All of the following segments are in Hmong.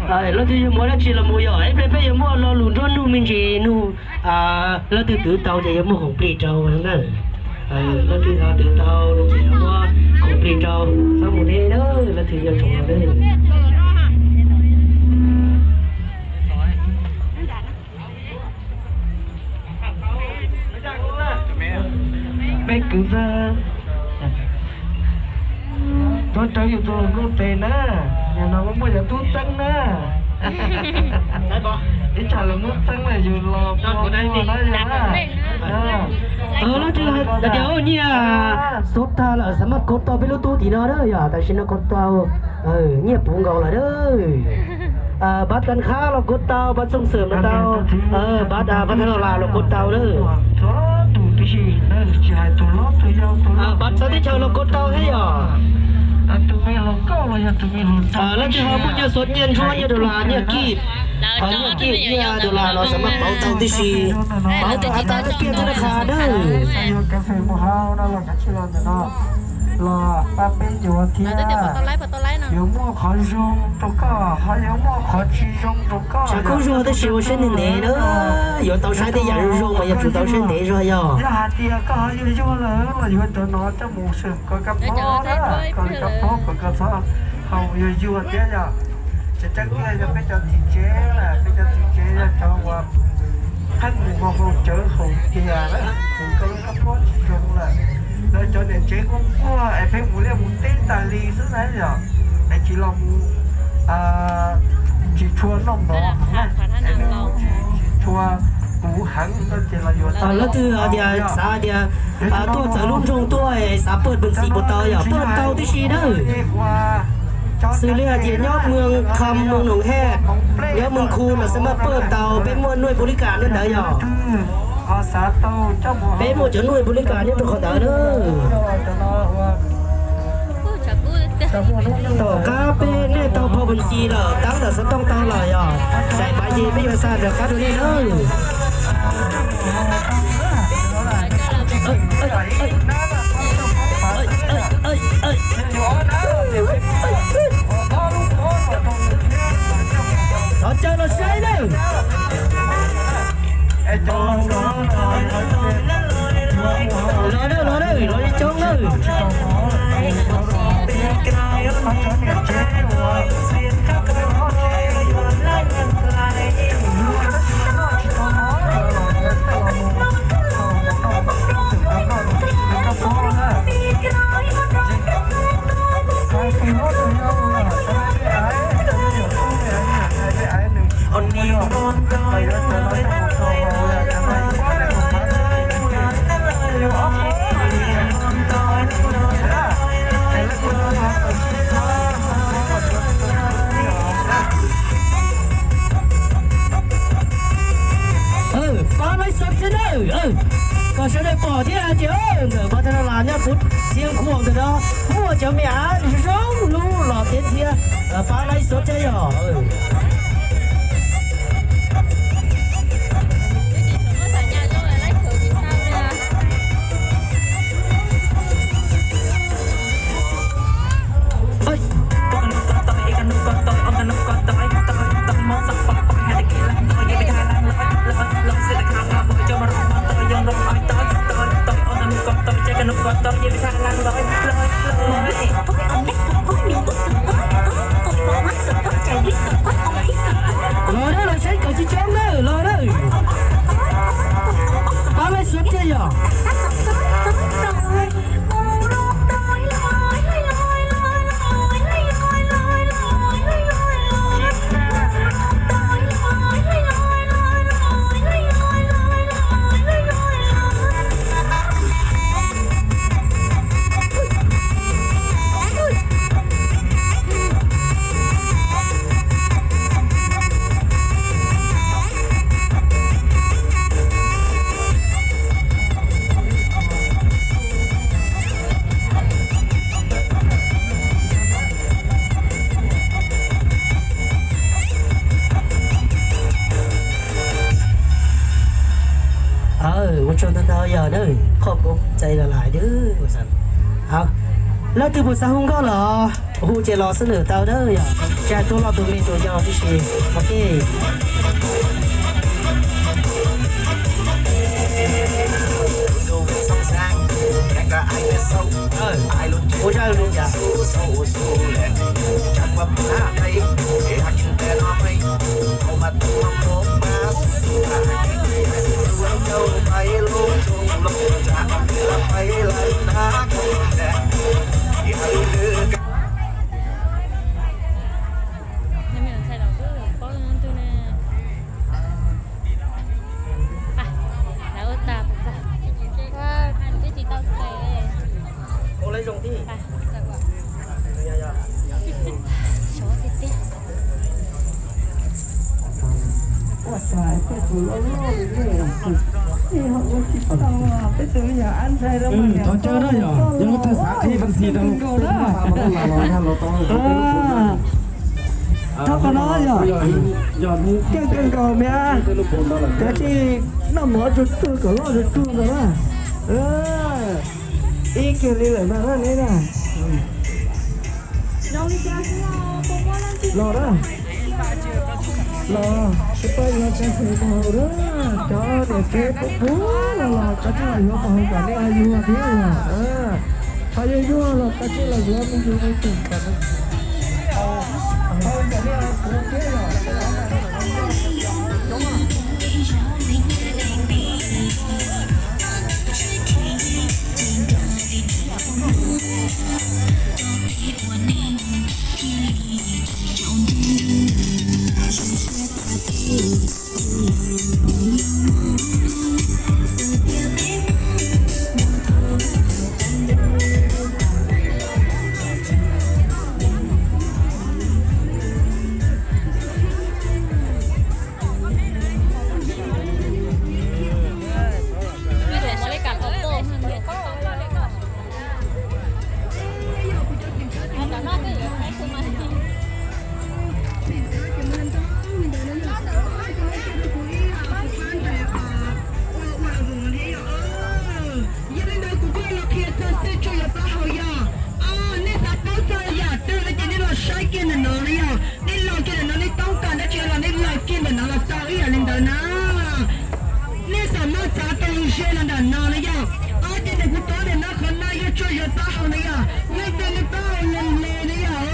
Leej twg yog muaj dab tsi los mus yog ib pliag peb yuav muaj lo lus nruab nug me ntsis nug, leej twg twv tau ces yuav muaj khoom plig rau na. Leej twg twv tau ces yuav muaj khoom plig rau. Txhob mus deb na, leej twg nyob tsoom no na. Peb kwv txawg tuav rawv yus tus hluas nkauj tes na, nim no muaj cov tub txeeb na. Ib tsam lawv muab txeeb lawm yus los ua na yog na. Leej twg hais tias nyiaj xub tag lawm xav maj kuv tau peb lub tub tim no na yog tam sim no kuv tau nyiaj puv nkaus lawm na. Pab Kan Khab los kuv tau, pab Txooj Xwm los tau, pab, pab Thaj Los Las los kuv tau na. Pab txawv teb chaws los kuv tau thiab yog. Leej twg ho muaj nyiaj xov nyiaj ntsuab nyiaj dollar nyiaj kib, ho nyiaj kib nyiaj dollar los xav maj pauv tau tib si, pauv tau av tau lub kiag txoj dab qha na. Los pab peb yuav thiab, yuav muaj qhov zoo rau koj ho yuav muaj qhov tsis zoo rau koj. Tshav kub zuag tab sis ua siab ntev ntev na, yuav tau saib tej yam zoo zoo mas yuav tsum tau saib ntev zog yog. Yog hais tias koj ho yuag yuag lawm los yuav cov no coj mus xwm koj kab plob na, koj li kab plob kom koj txhob ho yuag yuag thiab yog. Tseem ceeb tiag yog peb cov txiv tsev lawm, peb cov txiv tsev yog cov uas pheej mus hau hau cawv haus tiag lawm, mus koj lub kab plob tsis zoo lawm. Lawv cov niam tsev kuj quaj es pheej mus liaj mus teb tas li xwb na yom, es tsis los mus, tsis tshua noj mov, tsis tshua puv heev no ces los yuav. Leej twg hais tias xav hais tias tuaj txawv lub nroog tuaj xav pawj pes xis puas tau yom, pawj tau tib si na. Xws li hais tias nyob Moos Kham, Moos Noom Hej, nyob Moos Khu los xav maj pawj tau, peb muaj nuj pus li kas nyob ntawd yog. Peb muaj cov nuj pus li kas nyob rau qhov ntawd na. Tom qab peb nej tau phau pes xis lawm, tab tom xov tooj tau lawm yog, daim pav ces peb yuav xa rov qab rau nej na. Thov caw los saib nawb. Los nawb, los nawb, los coob nawb. Pab laib xov thiab nawb, kom sawv daws pom thiab hais tias ntawm pab Thaj Los Las nyob kuv Xiav Khuam ntawm no muaj cov me av zoo zoo lub los tiav thiab, pab laib xov thiab yog. Los na, los saib kom tsis coob na, los na. Pab laib xov thiab yog. Ua tsaug ntau ntau yog na, qhov kuv txais los lais na. Leej twg puas xav hu nkauj los hu ces los xwb nawb tau na yom. Tsa tuaj loj tus me tus yau tib si. Ok. Ua zaj li cas? Ua zoo thiab. Sov tiag tiag. Ua cas tej tus loj loj li ne, ua tsis tau, peb tus me nyuam ab ntxhais rau mas niam. Thov caw na yom, yog leej twg xav qhib fancy rau lub koob na, los los los los tau. Thov qhov no yom, yog keej kawg nkaus me, kav tsij noj mov tsuag tsuag kom loj tsuag tsuag nkaus na. Ib kiag li lawm mas na neb na. Los na. Los tsis pab yuav tsa tes mus hauv na. Cov niam tsev puv puv los los kav tsij los yuav mus hauv kom nej ho yuag thiab los. Ho yuav yuag los kav tsij los yuav me ntsis me xeem kom ho kom nej ho puv thiab los. Yog li ntawd kuv thiaj los qhia txog xej tsuag yog taub hau yog, nej xav paub txog yam twg no ces nej los saib kiag ntawm no na yog, nej los kiag ntawm no, nej toob kas dab tsi los nej los kiag ntawm no los tau ib yam li ntawd na. Nej xav muab txav tau ze los ntawm no na yog. Ob ces ntawm kuv tuav ntawm no qhov no yog tsuag yog taub hau na yog, nej ntawd nej taub hau le le na yog.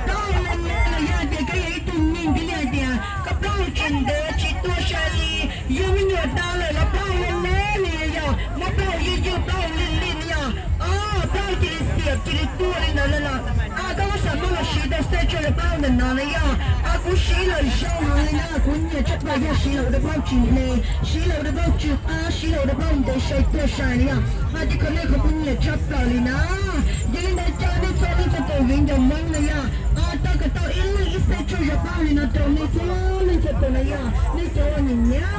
Taub hau le le los yog tias koj yog ib tug neeg thiaj li hais tias koj plaub hau tsis ntev tsis tuag sai li, yug me nyuam tau lawm los plaub hau le le li yog, muab plaub hau ywg ywg plaub hau li li na yog. Plaub hau cia li xiam cia li tuag li ntawd lawm los, koj muab xav muab los siv tau xej tsuag yog plaub hau ntawm no na yog. Kuv siv los zoo heev li na, kuv nyiam tshaj plaws yog siv los ua rau plaub hau tsis hle, siv los ua rau plaub hau tsw qab, siv los ua rau plaub hau ntev sai tuag sai na yog. Hais tias qhov no qhov kuv nyiam tshaj plaws li na. Yog li ntawd caw nej txhua leej txhua tus viv ncaus Hmoob na yog, tau kom tau ib leeg ib xej tsuag yog plaub hau li no rau nej txhua leej txhua tus na yog. Nej cov uas nyiam nyiam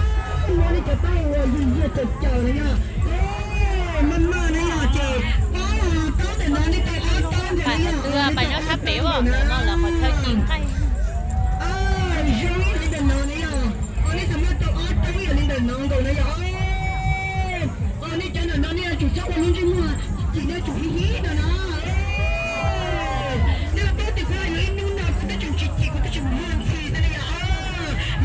muab nej cov plaub hau uas yug yug tau caws na yog, maj maj na yog ces paub los paub ntawm no nej tau ob taub ntawm no yog, nej tau ob taub ntawm no na yog. Zoo ib yam li ntawm no na yog, nej tau muaj tau ob taub ib yam li ntawm no nkaus na yog. Nej cov ntawm no nej yuav tsum txhob ua lub ntsej muag chim, nej tsum hib hib no na. Nej paub tias kuv yog ib hnub no kuv twb tseem tsis chim, kuv twb tsis muaj ntxhi xwb na yog.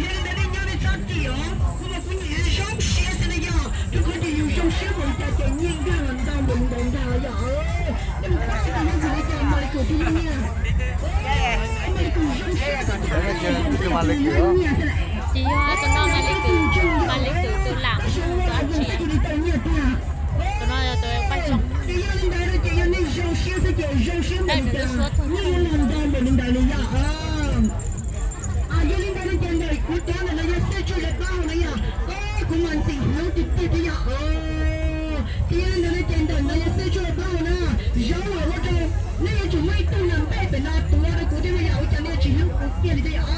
Yog li ntawd nej nyob nej txhob chim os, kuv mas kuv nyiam zoo siab xwb na yog. Rau qhov tias yus zoo siab npaum cas ces nyiaj nkag los ntau npaum li ntawd ntag yog. Nej mus txhob xav tias yog vim li cas Malis Kwm thiaj muaj nyiaj. Malis Kwm zoo siab xwb ces Malis Kwm thiaj muaj nyiaj xwb. Ces yog tus no Malis Kwm, Malis Kwm tus lam, tus ab tsi. Tus no yog tus paj xyoo. Ces yog li ntawd no ces yog nej zoo siab xwb ces zoo siab npaum li cas nyiaj yuav los ntau npaum li ntawd li yog. Yog li ntawd no ces ntawm kuv cov ntawm no yog xej tsuag yog plaub hau na yog, kuv mas ntxim hlub tiag tiag thiab yog. Ces yog li ntawd no ces ntawm no yog xej tsuag yog plaub hau na, zaub los ua rau nej yuav tsum muaj ib tug nas npej pem no tuav rau kuv thiab na yog, ua cas nej yuav tsis hlub kuv kiag li thiab yog.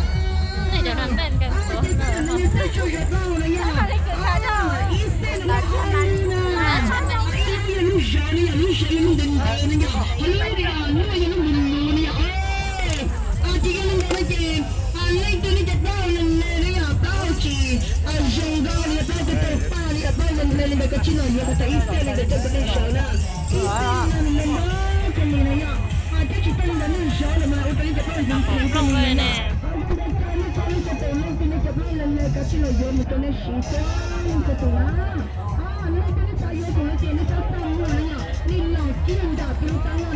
Ces ntawm no yog xej tsuag yog plaub hau na yog, ib xej no muaj ob lub na, ib lub yog lub zauv na yog, lub zauv yog lub ntev ntev na yog, ho lub no yog lub luv luv na yog. Ces yog li ntawd no ces leej twg nej cov plaub hau le le na yog, plaub hau tsis zoo nkauj li, plaub hau tau paj li, plaub hau le le li ntawd koj tsis los yuav kuv tau ib xej li ntawd rau kuv nej sawv na. Ib xej li ntawd no, Tsis los yuav mus rau nej siv xwb, nej tus na. Os, nej twb nej xav yuav tus no ces nej txhob txaj muag na yom, nej los kiag nram tus no tau na.